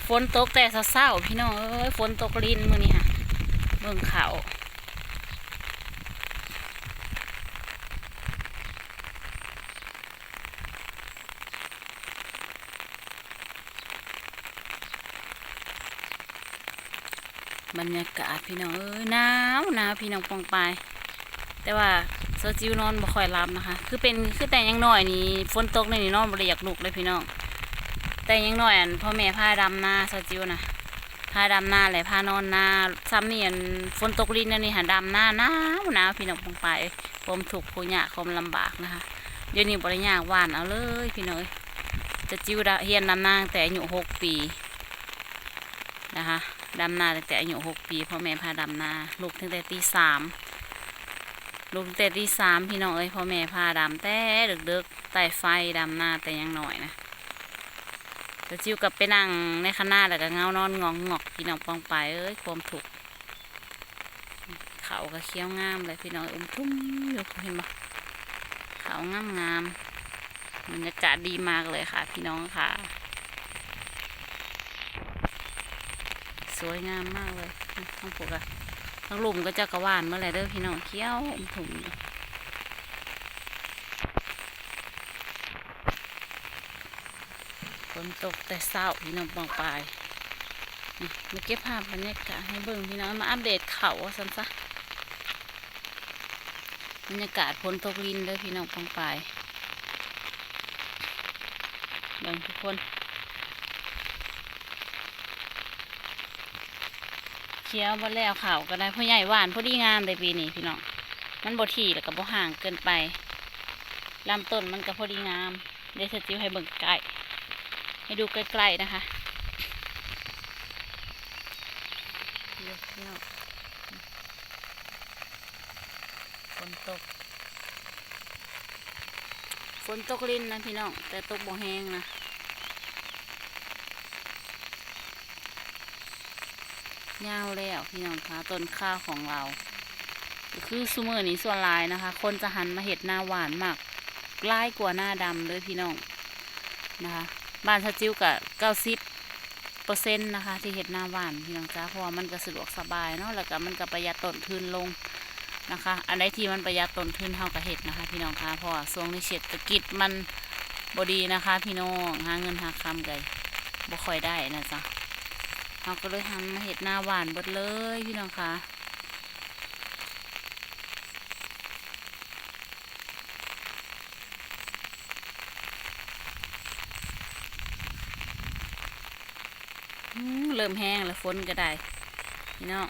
ຝົນຕົກແຕ່ເຊົ້າໆ ພີ່ນ້ອງເອີຍ ຝົນຕົກລິນມື້ນີ້ຫະ ເບິ່ງເຂົ້າ ບັນຍາກາດພີ່ນ້ອງເອີຍ ໜາວໆ ພີ່ນ້ອງປ້ອງປາຍ ແຕ່ວ່າສາວຈິວນອນບໍ່ຄ່ອຍຫຼັບນະຄະ ຄືເປັນ ຄືແຕ່ຍັງນ້ອຍນີ້ ຝົນຕົກແນວນີ້ນອນບໍ່ໄດ້ຢາກລຸກເລີຍພີ່ນ້ອງ ແຕ່ຍັງນ້ອຍ ອັນ ພໍ່ແມ່ພາດຳນາ ສາວຈິວນະ ພາດຳນາ ແລະ ພານອນນາ ຊ່ຳນີ້ ອັນ ຝົນຕົກລິນແນວນີ້ຫາດຳນາ ໜາວໆ ພີ່ນ້ອງປ້ອງປາຍເອີຍ ຄວາມທຸກຄວາມຍາກຄວາມລຳບາກນະຄະ ດຽວນີ້ບໍ່ໄດ້ຍາກ ຫວ່ານເອົາເລີຍພີ່ນ້ອງເອີຍ ສາວຈິວ ຮຽນດຳນາຕັ້ງແຕ່ອາຍຸຫົກປີ ນະຄະ ດຳນາຕັ້ງແຕ່ອາຍຸຫົກປີ ພໍ່ແມ່ພາດຳນາ ລຸກຕັ້ງແຕ່ຕີສາມ ລຸກຕັ້ງແຕ່ຕີສາມ ພີ່ນ້ອງເອີຍ ພໍ່ແມ່ພາດຳແຕ່ເດິກໆ ໄຕ້ໄຟ ດຳນາແຕ່ຍັງນ້ອຍນະ ສາວຈິວກໍໄປນັ່ງໃນຄະນາ ແລ້ວກໍເຫງົານອນງອກໆ ພີ່ນ້ອງປ້ອງປາຍເອີຍ ຄວາມທຸກ ເຂົ້າກໍຂຽວງາມເລີຍພີ່ນ້ອງ ອຸ້ມທຸ່ມຢູ່ ເຫັນບໍ່ ເຂົ້າງາມໆ ບັນຍາກາດດີມາກເລີຍຄ່ະ ພີ່ນ້ອງຄ່ະ ສວຍງາມມາກເລີຍ ທາງພຸ້ນກະ ທາງລຸ່ມເຂົາເຈົ້າກະຫວ່ານໝົດແລ້ວເດີພີ່ນ້ອງ ຂຽວອຸ້ມທຸ່ມຢູ່ ຝົນຕົກແຕ່ເຊົ້າ ພີ່ນ້ອງປ້ອງປາຍ ນີ້ ມາເກັບພາບບັນຍາກາດໃຫ້ເບິ່ງ ພີ່ນ້ອງ ມາອັບເດດເຂົ້າວ່າຊັ້ນຊະ ບັນຍາກາດຝົນຕົກລິນເດີພີ່ນ້ອງປ້ອງປາຍ ເບິ່ງທຸກຄົນ ຂຽວໝົດແລ້ວ ເຂົ້າກໍໄດ້ ພໍ່ໃຫຍ່ຫວ່ານພໍດີງາມເດ້ປີນີ້ພີ່ນ້ອງ ມັນບໍ່ຖີ່ ແລ້ວກໍບໍ່ຫ່າງເກີນໄປ ລຳຕົ້ນມັນກໍພໍດີງາມ ເດ ສາວຈິວໃຫ້ເບິ່ງໃກ້ ໃຫ້ດູໃກ້ໆ ນະຄະ ນີ້ພີ່ນ້ອງ ຝົນຕົກ ຝົນຕົກລິນນະພີ່ນ້ອງ ແຕ່ຕົກບໍ່ແຮງນະ ຍາວແລ້ວພີ່ນ້ອງຄະ ຕົ້ນຂ່າຂອງລາວ ກໍຄືຊຸມື້ນີ້ສ່ວນຫຼາຍນະຄະ ຄົນຈະຫັນມາເຮັດນາຫວ່ານໝາກ ຫຼາຍກວ່ານາດຳເດີພີ່ນ້ອງນະຄະ ບ້ານສາວຈິວກະເກົ້າສິບເປີເຊັນນະຄະ ທີ່ເຮັດນາຫວ່ານພີ່ນ້ອງຈ໋າ ເພາະວ່າມັນກະສະດວກສະບາຍເນາະ ແລ້ວກະມັນກະປະຢັດຕົ້ນທຶນລົງນະຄະ ອັນໃດທີ່ມັນປະຢັດຕົ້ນທຶນເຮົາກະເຮັດນະຄະ ພີ່ນ້ອງຄະ ເພາະວ່າຊ່ວງນີ້ເສດຖະກິດມັນບໍ່ດີນະຄະ ພີ່ນ້ອງ ຫາເງິນຫາຄຳກະບໍ່ຄ່ອຍໄດ້ນະຈ໋າ ເຮົາກໍເລີຍຫັນມາເຮັດນາຫວ່ານເບິດເລີຍພີ່ນ້ອງຄະ. ອືມ ເລີ່ມແຮງແລ້ວ ຝົນກໍໄດ້ພີ່ນ້ອງ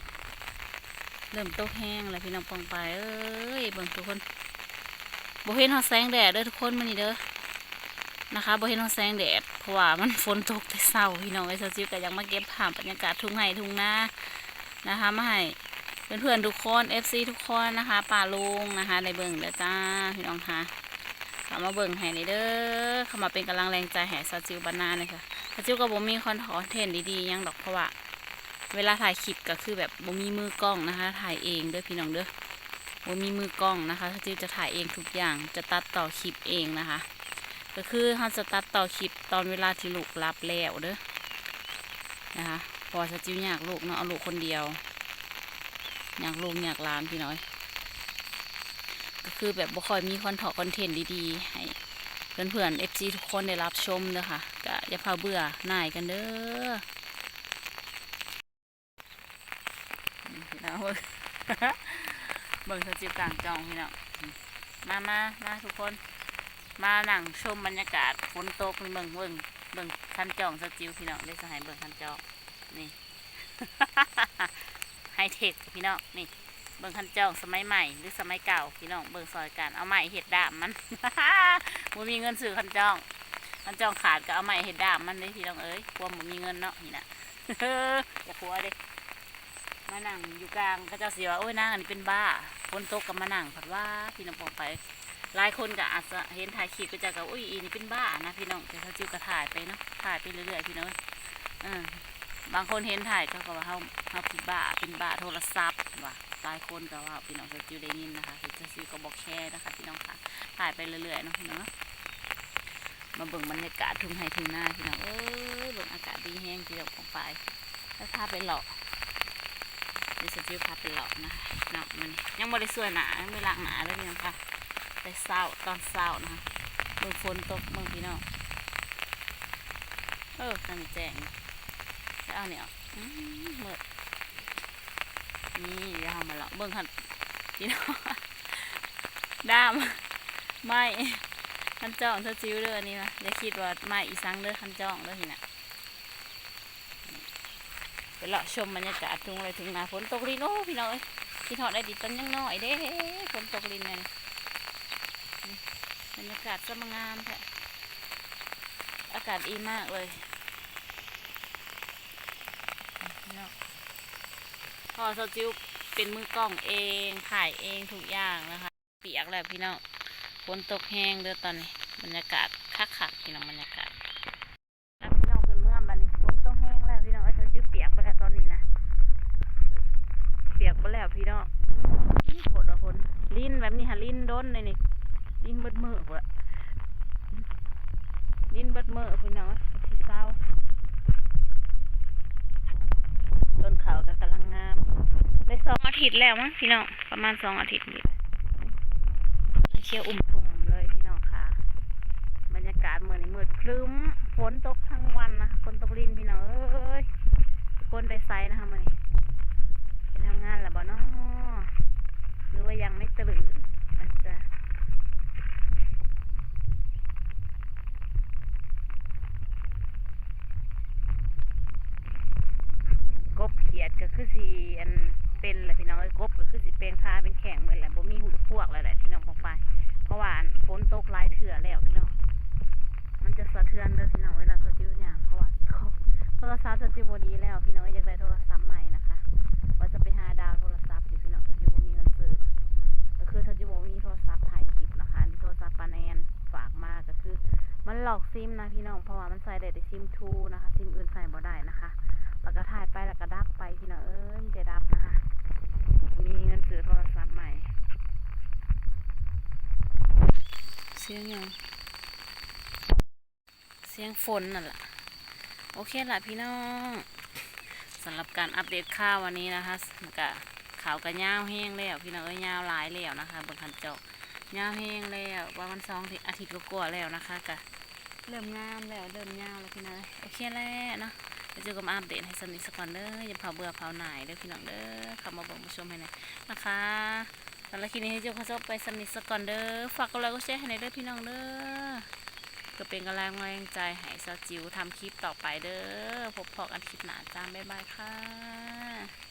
ເລີ່ມຕົກແຮງແລ້ວພີ່ນ້ອງປ້ອງປາຍເອີຍ ເບິ່ງທຸກຄົນ ບໍ່ເຫັນຮອດແສງແດດເດີທຸກຄົນມື້ນີ້ເດີ ນະຄະ ບໍ່ເຫັນຮອດແສງແດດ ເພາະວ່າມັນຝົນຕົກແຕ່ເຊົ້າພີ່ນ້ອງເອີຍ ສາວຈິວກໍຢາກມາເກັບພາບບັນຍາກາດທົ່ງໄຮ່ທົ່ງນານະຄະ ມາໃຫ້ເພື່ອນໆທຸກຄົນ ເອັຟຊີທຸກຄົນນະຄະ ປ້າລຸງນະຄະ ໄດ້ເບິ່ງເດີຈ້າ ພີ່ນ້ອງຄະ ເຂົ້າມາເບິ່ງໃຫ້ແດ່ເດີ ເຂົ້າມາເປັນກຳລັງແຮງໃຈໃຫ້ສາວຈິວບ້ານນາແດ່ເດີ ສາວຈິວກໍບໍ່ມີຄອນ ຄອນເທັນດີໆຫຍັງດອກ ເພາະວ່າ ເວລາຖ່າຍຄລິບກໍຄືແບບບໍ່ມີມືກ້ອງນະຄະ ຖ່າຍເອງເດີພີ່ນ້ອງເດີ ບໍ່ມີມືກ້ອງນະຄະ ສາວຈິວຈະຖ່າຍເອງທຸກຢ່າງ ຈະຕັດຕໍ່ຄລິບເອງນະຄະ ກໍຄືເຮົາຈະຕັດຕໍ່ຄລິບຕອນເວລາທີ່ລູກຫຼັບແລ້ວເດີນະຄະ ເພາະວ່າສາວຈິວຍາກລູກເນາະ ເອົາລູກຄົນດຽວ ຍາກລູກຍາກຫຼານພີ່ນ້ອງເອີຍ ກໍຄືແບບບໍ່ຄ່ອຍມີຄອນເທນ ຄອນເທັນດີໆໃຫ້ເພື່ອນໆ ເອັຟຊີທຸກຄົນໄດ້ຮັບຊົມເດີຄ່ະ ກໍຢ່າພາເບື່ອໜ່າຍກັນເດີ. ນີ້ພີ່ນ້ອງ ເບິ່ງ ເບິ່ງສາວຈິວກາງຈ້ອງພີ່ນ້ອງ ມາ ມາ ມາທຸກຄົນ ມານັ່ງຊົມບັນຍາກາດຝົນຕົກ ເບິ່ງ ເບິ່ງ ເບິ່ງຄັນຈ້ອງສາວຈິວພີ່ນ້ອງ ເດ ສາວໃຫ້ເບິ່ງຄັນຈ້ອງ ນີ້ ໄຮເທັກພີ່ນ້ອງ ນີ້ ເບິ່ງຄັນຈ້ອງສະໄໝໃໝ່ ຫຼື ສະໄໝເກົ່າ ພີ່ນ້ອງເບິ່ງຊ່ອຍກັນ ເອົາໄມ້ເຮັດດ້າມມັນ ບໍ່ມີເງິນຊື້ຄັນຈ້ອງ ຄັນຈ້ອງຂາດກໍເອົາໄມ້ເຮັດດ້າມມັນເດ້ ພີ່ນ້ອງເອີຍ ຄວາມບໍ່ມີເງິນເນາະ ນີ້ນະ ຢ່າກົວເດ້ ມານັ່ງຢູ່ກາງ ເຂົາເຈົ້າຊິວ່າ ໂອ້ຍ ນາງອັນນີ້ເປັນບ້າ ຝົນຕົກກໍມານັ່ງ ພັດວ່າ ພີ່ນ້ອງປ້ອງປາຍ ຫຼາຍຄົນກໍອາດຈະເຫັນຖ່າຍຄລິບ ເຂົາເຈົ້າກໍ ໂອ້ຍ ອີນີ້ເປັນບ້ານະ ພີ່ນ້ອງ ແຕ່ສາວຈິວກໍຖ່າຍໄປເນາະ ຖ່າຍໄປເລື້ອຍໆ ພີ່ນ້ອງເອີຍ ເອີ ບາງຄົນເຫັນຖ່າຍ ເຂົາກໍວ່າເຮົາ ເຮົາເປັນບ້າ ເປັນບ້າໂທລະສັບວ່າ ຫຼາຍຄົນກໍເວົ້າ ພີ່ນ້ອງ ສາວຈິວໄດ້ຍິນນະຄະ ແຕ່ສາວຈິວກໍບໍ່ແຄນະຄະ ພີ່ນ້ອງຄະ ຖ່າຍໄປເລື້ອຍໆເນາະ ພີ່ນ້ອງເນາະ ມາເບິ່ງບັນຍາກາດທົ່ງໄຮ່ທົ່ງນາ ພີ່ນ້ອງເອີຍ ເບິ່ງອາກາດດີແຮງ ຊິລົງໄປ ແລ້ວພາໄປເລາະ ເດ ສາວຈິວພາໄປເລາະນະເນາະ. ມື້ນີ້ຍັງບໍ່ໄດ້ສວຍໜ້າ ຍັງບໍ່ໄດ້ລ້າງໜ້າເລີຍ ພີ່ນ້ອງຄະ ແຕ່ເຊົ້າ ຕອນເຊົ້ານະ. ເບິ່ງຝົນຕົກເບິ່ງ ພີ່ນ້ອງ ເອີ ທາງນີ້ແຈ້ງ ໄປເອົານີ້ອອກ ອືມ ມືດ. ນີ້ ດຽວເຮົາມາເລາະເບິ່ງຫັ້ນ ພີ່ນ້ອງ ດ້າມ ໄມ້ຄັນຈອງສາວຈິວເດີ ອັນນີ້ນະ ຢ່າຄິດວ່າໄມ້ອີ່ສັງເດີ ຄັນຈອງເດີ ນີ້ນະ. ໄປເລາະຊົມບັນຍາກາດທົ່ງໄຮ່ທົ່ງນາ ຝົນຕົກລິນ. ໂອ້ ພີ່ນ້ອງເອີຍ ຄິດຮອດໄອ້ດິດຕອນຍັງນ້ອຍເດ້ ຝົນຕົກລິນແນວນີ້. ບັນຍາກາດຊ່າງງາມແທ້ ອາກາດດີມາກເລີຍເນາະ. ເພາະວ່າສາວຈິວເປັນມືກ້ອງເອງ ຖ່າຍເອງທຸກຢ່າງນະຄະ. ປຽກແລ້ວພີ່ນ້ອງ ຝົນຕົກແຮງເດີຕອນນີ້ ບັນຍາກາດຄັກໆ ພີ່ນ້ອງ ບັນຍາກາດ. ອ່ະ ພີ່ນ້ອງ ຂຶ້ນເມືອບັດນີ້ ຝົນຕົກແຮງແລ້ວພີ່ນ້ອງເອີຍ ສາວຈິວປຽກເບິດແລ້ວຕອນນີ້ນະ ປຽກເບິດແລ້ວພີ່ນ້ອງ. ອືມ ໂພດວ່າຝົນ ລິນແບບນີ້ຫາລິນດົນເດ້ນີ້ ລິນເບິດມື້ພຸ້ນລະ ລິນເບິດມື້ພີ່ນ້ອງເອີຍ ກະຊິເຊົາ. ຕົ້ນເຂົ້າກະກຳລັງງາມ ໄດ້ສອງອາທິດແລ້ວມັ້ງພີ່ນ້ອງ ປະມານສອງອາທິດນີ້ ຂຽວອຸ່ມທຸ່ມເລີຍພີ່ນ້ອງຄະ. ບັນຍາກາດມື້ນີ້ມືດຄຶ້ມ ຝົນຕົກທັງວັນນະ ຝົນຕົກລິນພີ່ນ້ອງເອີຍ. ທຸກຄົນໄປໃສນະຄະມື້ນີ້ ໄປທຳງານແລ້ວບໍ່ນໍ ຫຼືວ່າຍັງໄມ່ຕື່ນ ອາດຈະ ກົບຂຽດກະຄືຊິ ອັນ ເປັນແຫຼະພີ່ນ້ອງເອີຍ ກົບກະຄືຊິແປງທ່າເປັນແຂ້ງເບິດແຫຼະ ບໍ່ມີຫູພວກແລ້ວແຫຼະພີ່ນ້ອງປ້ອງປາຍ. ເພາະວ່າ ອັນ ຝົນຕົກຫຼາຍເທື່ອແລ້ວພີ່ນ້ອງ ມັນຈະສະເທືອນເດີພີ່ນ້ອງ ເວລາສາວຈິວຍ່າງ ເພາະວ່າໂທລະສັບສາວຈິວບໍ່ດີແລ້ວພີ່ນ້ອງເອີຍ. ຢາກໄດ້ໂທລະສັບໃໝ່ນະຄະ ວ່າຈະໄປຫາດາວໂທລະສັບຢູ່ພີ່ນ້ອງ ສາວຈິວບໍ່ມີເງິນຊື້ ກະຄືສາວຈິວບໍ່ມີໂທລະສັບຖ່າຍຄລິບນະຄະ ອັນນີ້ໂທລະສັບປ້າແນນ ຝາກມາ ກະຄືມັນລອກຊິມນະພີ່ນ້ອງ ເພາະວ່າມັນໃຊ້ໄດ້ແຕ່ຊິມທູນະຄະ ຊິມອື່ນໃຊ້ບໍ່ໄດ້ນະຄະ. ແລ້ວກະຖ່າຍໄປແລ້ວກະດັບໄປພີ່ນ້ອງເອີຍ ມີແຕ່ດັບນະຄະ ມີເງິນຊື້ໂທລະສັບໃໝ່. ສຽງຫຍັງ? ສຽງຝົນນັ້ນລະ. ໂອເຄລະພີ່ນ້ອງ ສຳລັບການອັບເດດຂ່າວວັນນີ້ນະຄະ ມັນກະ ຂ່າວກະຍາວແຮງແລ້ວພີ່ນ້ອງເອີຍ ຍາວຫຼາຍແລ້ວນະຄະ. ເບິ່ງຄັນຈອງ ຍາວແຮງແລ້ວ ປະມານສອງອາທິດກວ່າໆແລ້ວນະຄະ ກະເລີ່ມງາມແລ້ວ ເລີ່ມຍາວແລ້ວພີ່ນ້ອງເອີຍ. ໂອເຄແລ້ວເນາະ ດຽວຈະກະມາອັບເດດໃຫ້ຊ່ຳນີ້ສາກ່ອນເດີ ຢ່າເຜົາເບື່ອເຜົາໜ່າຍເດີພີ່ນ້ອງເດີ ເຂົ້າມາເບິ່ງມາຊົມໃຫ້ແນ່ນະຄະ. ສຳລັບຄລິບນີ້ໃຫ້ຈົບຂໍຈົບໄປຊ່ຳນີ້ສາກ່ອນເດີ ຝາກກົດໄລກົດແຊໃຫ້ແນ່ເດີພີ່ນ້ອງເດີ ເພື່ອເປັນກຳລັງແຮງໃຈໃຫ້ສາວຈິວທຳຄລິບຕໍ່ໄປເດີ. ພົບພໍ້ກັນຄລິບໜ້າຈ້າ ບາຍບາຍຄ່ະ.